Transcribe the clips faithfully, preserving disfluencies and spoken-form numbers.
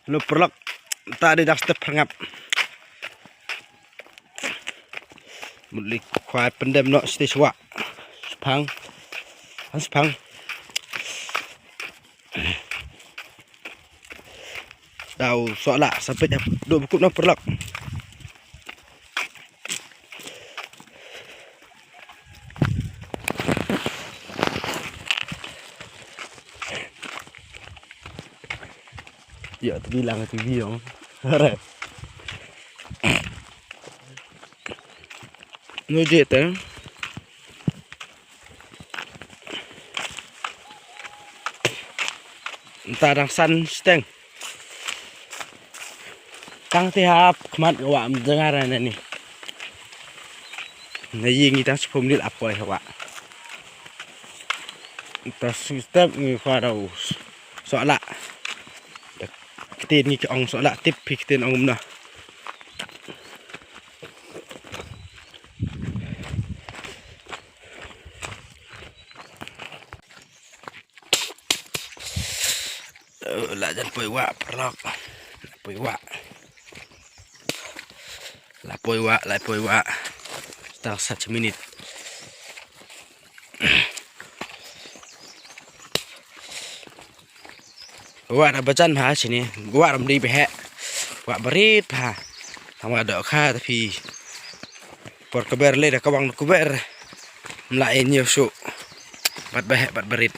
Lo paralok. Ta dei dang step pyrngap. Mut li khwai pyndem noh stage wa. Spang. An spang. Dau soh lah sampai jam dua buku noh paralok. Ya, tu bilang tu biong. Hare. Nu je te. Nta dang san steng. Tang te hap khmat wa am dengar na ni. Na yi ngi tang sepuluh minit apa ya wa. Nta step ngi khwa dau. Soh lah. Ktien ngi ki ong soh lah tip phi ktien ong kumno. Eh, la jan poi wa paralok. Poi wa. La poi wa, la poi wa. Sekitar satu minit. Wa da bajan bha sini. Wa ram di behek. Wa barit bha. Tang wa dohkha tapi por kber le da kawang kber. Mla en yo su. Bat behek bat barit.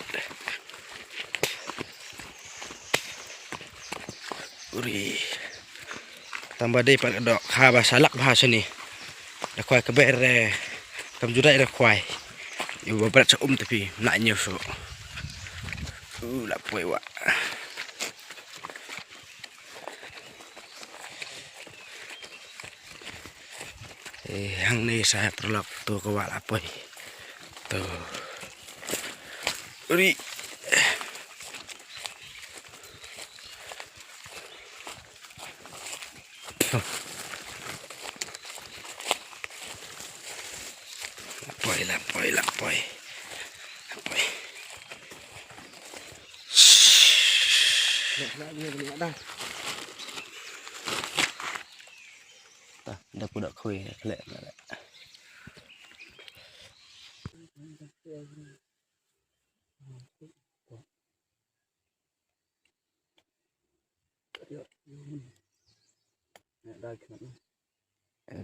Uri. Tang ba dei pat dohkha ba salak bha sini. Da khwai kber eh, kam judai da khwai. Yu ba brat sa um tapi nak nyu su. U la poi wa. Eh, hang ni sa paralok tu ka wa la poi. Tu. Uri. Poi la, poi la, poi. Poi. Ta, da ku da khoi, le, le.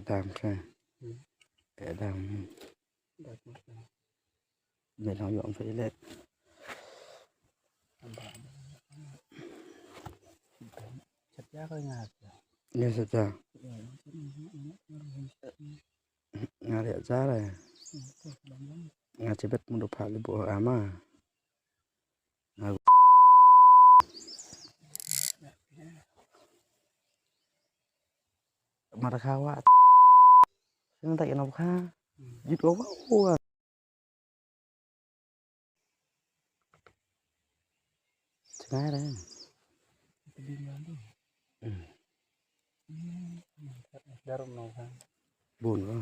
Dam sa. Dam. Me long yom sa ilet. Ni sa ta. Nga liat zara. Nga cebet mundu pali bu ama. Nga mata kawa. Sini tak kena buka. Jit wa wa. Sengai dah. Darum no kan. Bun ko.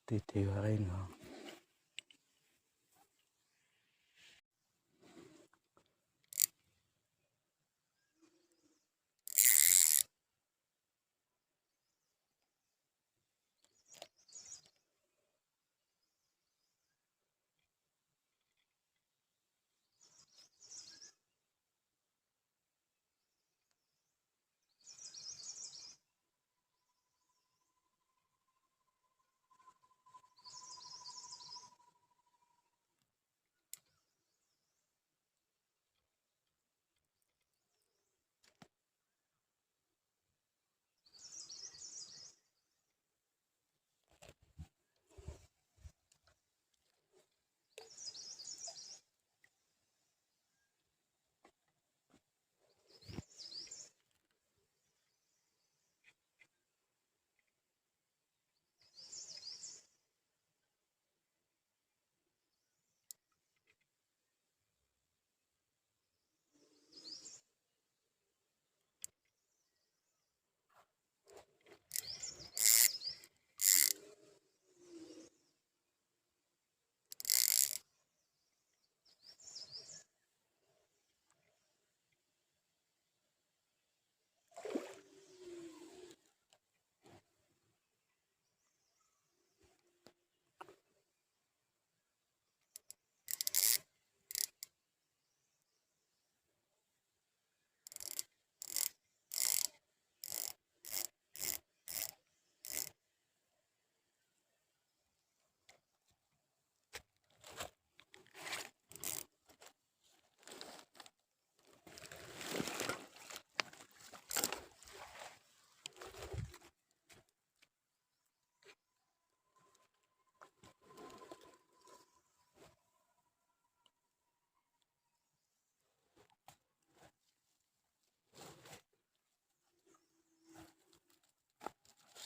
Titi warai no.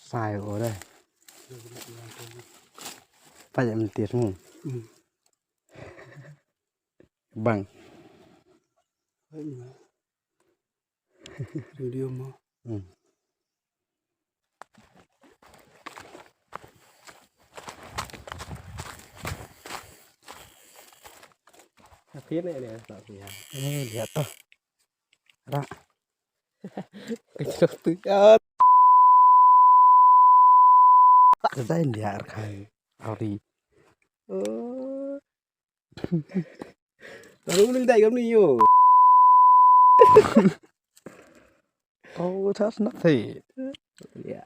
Sai o re. Payah mentir mu. Bang. Video mo. Hmm. Akhirnya ini tak punya. Eh, lihat tuh. Ra. Kecil tu. Ya. Kedai dia arkai. Ari. Oh. Lalu mending tak kami yo. Oh, that's not it. Ya.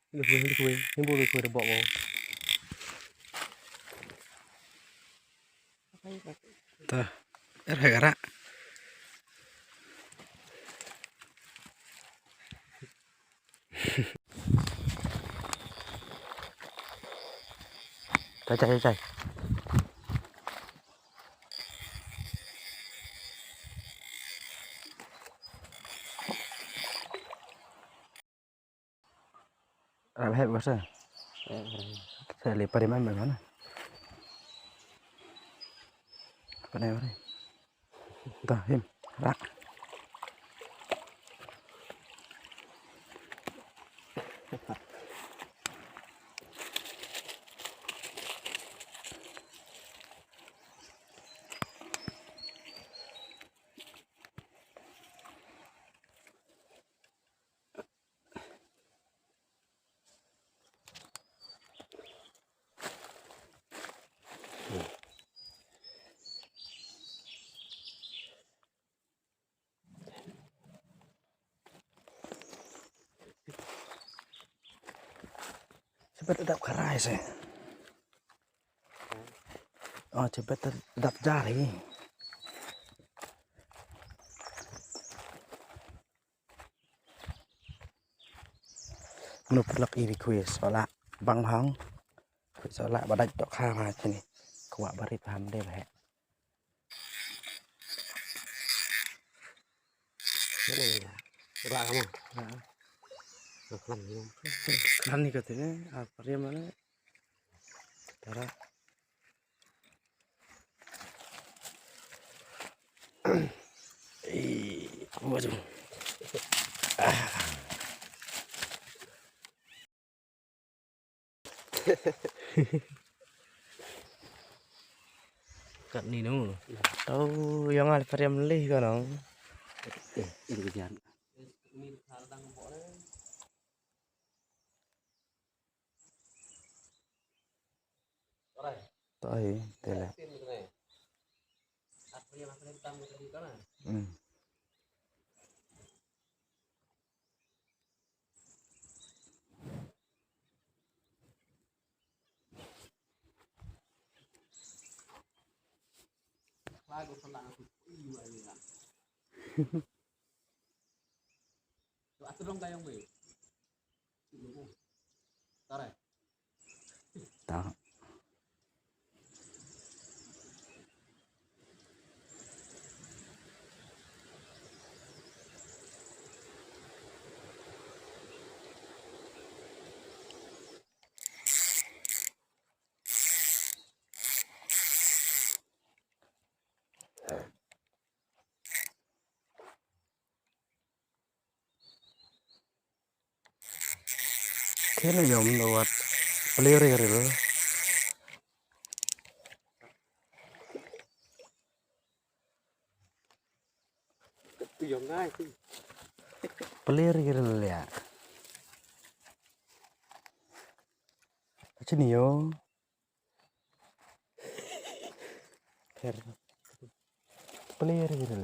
Ni kuih, ni kuih, ni bulu kuih debok bau. Ta, er hai gara. Cai, cai, cai, cai. Rap hep ka sa. Sa le pare man man na. Pare pare. Ta him. Ra. Sebet dap karai se. Oh, sebet dap jari. Mnu pynlok i ri kwi sola bang hang. Kwi sola ba dait dok ha ma chini. Kwah barit ham de ba he. Ra ka mo. Ra. Klan ni. Klan ni ka tene, a pariam ne. Tara. Eh, apa tu? Ah. Kat ni nu. Tau yang al pariam lih ka nong. Eh, ini kejar. Tai, tele. Hmm. Ta. Kene yom do wat plir ri ri. Plir ri ri ya. Chini yo. Plir ri ri.